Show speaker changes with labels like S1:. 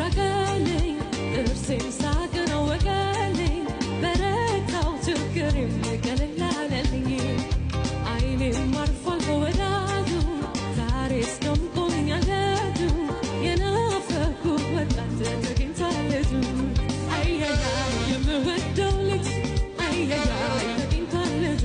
S1: ራቀልኝ፣ ጥርሴም ሳቅን አወቀልኝ። በረታው፣ ችግሬም ቀለል አለልኝ። አይኔም አርፏል በወዳጁ፣ ዛሬስ ደምቆኛል ደጁ። የናፈኩት ወጣት ተገኝቷል ልጁ። አያያይ የምወደው ልጅ፣ አያያይ ተገኝቷል ልጁ።